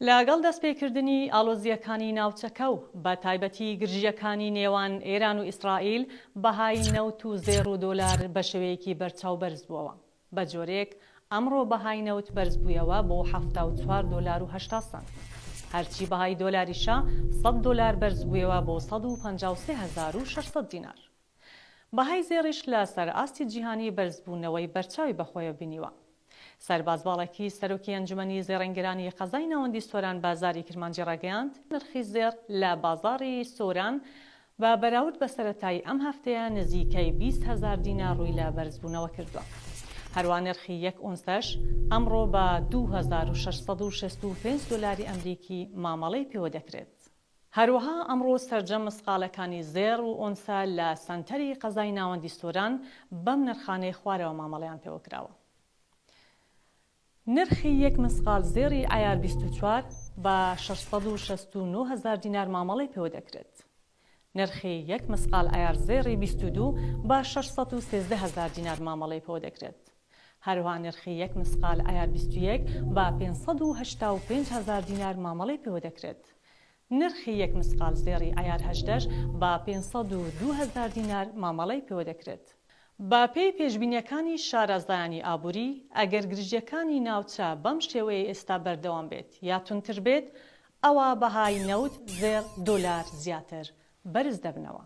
لەگەڵ دەستپێکردنی ئاڵۆزییەکانی ناوچەکە و بە تایبەتی گرژییەکانی نێوان ئێران و ئیسرائیل، بەهای نەوت و زێڕ و دۆلار بە شێوەیەکی بەرچاو بەرزبووەوە. بە جۆرێک ئەمڕۆ بەهای نەوت بەرزبوویەوە بۆ 74 دۆلار و 80 سەنت. هەرچی بەهای دۆلاریشە 100 دۆلار بەرزبوویەوە بۆ 153600 دینار. بەهای زێڕیش لە سەر ئاستی جیهانی بەرزبوونەوەی بەرچاوی بەخۆیەوە بینیوە. سەرباز باڵەکی، سەرۆکی ئەنجومەنی زێڕینگرانی قەزای ناوەندی سۆران بە زاری کرمانجی ڕاگەیاند، نرخی زێڕ لە بازاڕی سۆران بە بەراورد بە سەرەتای ئەم هەفتەیە نزیکەی 20 هەزار دینار ڕووی لە بەرزبوونەوە کردووە. هەروا نرخی یەک ئۆنسەش ئەمڕۆ بە 2665 دۆلاری ئەمریکی مامەڵەی پێوە دەکرێت. هەروەها ئەمڕۆ سەرجەم مسقاڵەکانی زێڕ و ئۆنسە لە سەنتەری قەزای ناوەندی سۆران بەم نرخانەی خوارەوە مامەڵەیان پێوەکراوە. نرخی یەک مسقاڵ زێڕی عەیار 24 بە 669 هەزار دینار مامەڵەی پێوەدەکرێت. نرخی یەک مسقاڵ عەیار زێڕی 22 بە 613 هەزار دینار مامەڵەی پێوەدەکرێت. هەروەها نرخی یەک مسقال عەیار 21 بە 585 هەزار دینار مامەڵەی پێوەدەکرێت. نرخی یەک مسقال زێڕی عەیار هەژدەش بە 502 هەزار دینار مامەڵەی پێوەدەکرێت. بە پێی پێشبینیەکانی شارەزایانی ئابوری، ئەگەر گرژیەکانی ناوچە بەم شێوەیەی ئێستا بەردەوام بێت یا توندتر بێت، ئەوا بەهای نەوت، زێڕ، دۆلار زیاتر بەرز دەبنەوە.